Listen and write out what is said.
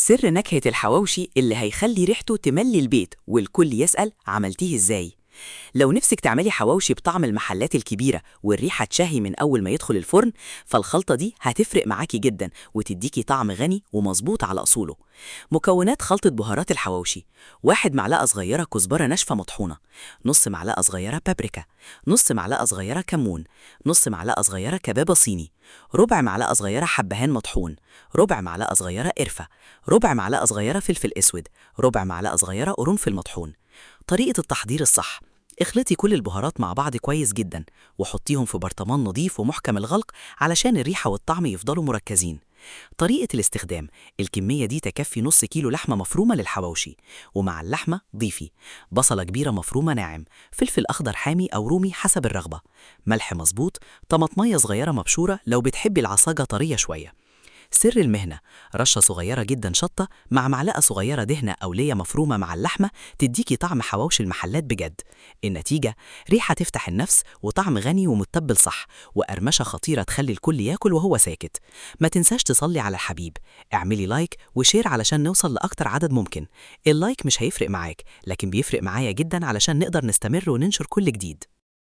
سر نكهة الحواوشي اللي هيخلي ريحته تملي البيت والكل يسأل عملتيه ازاي. لو نفسك تعملي حواوشي بطعم المحلات الكبيرة والريحة تشهي من أول ما يدخل الفرن، فالخلطة دي هتفرق معاكي جدا وتديكي طعم غني ومظبوط على أصوله. مكونات خلطة بهارات الحواوشي: 1 معلقة صغيرة كزبرة ناشفة مطحونة، نص معلقة صغيرة بابريكا، نص معلقة صغيرة كمون، نص معلقة صغيرة كبابة صيني، ربع معلقة صغيرة حبهان مطحون، ربع معلقة صغيرة قرفة، ربع معلقة صغيرة فلفل أسود، ربع معلقة صغيرة قرنفل مطحون. طريقة التحضير الصح: اخلطي كل البهارات مع بعض كويس جدا وحطيهم في برطمان نظيف ومحكم الغلق علشان الريحة والطعم يفضلوا مركزين. طريقة الاستخدام: الكمية دي تكفي نص كيلو لحمة مفرومة للحواوشي، ومع اللحمة ضيفي بصلة كبيرة مفرومة ناعم، فلفل أخضر حامي أو رومي حسب الرغبة، ملح مظبوط، طماطمية صغيرة مبشورة لو بتحبي العصاجة طرية شوية. سر المهنة: رشة صغيرة جدا شطة مع معلقة صغيرة دهنة أو ليا مفرومة مع اللحمة تديكي طعم حواوشي المحلات بجد. النتيجة: ريحة تفتح النفس وطعم غني ومتبل صح، وقرمشة خطيرة تخلي الكل ياكل وهو ساكت. ما تنساش تصلي على الحبيب، اعملي like و share علشان نوصل لأكتر عدد ممكن. ال like مش هيفرق معاك، لكن بيفرق معايا جدا علشان نقدر نستمر وننشر كل جديد.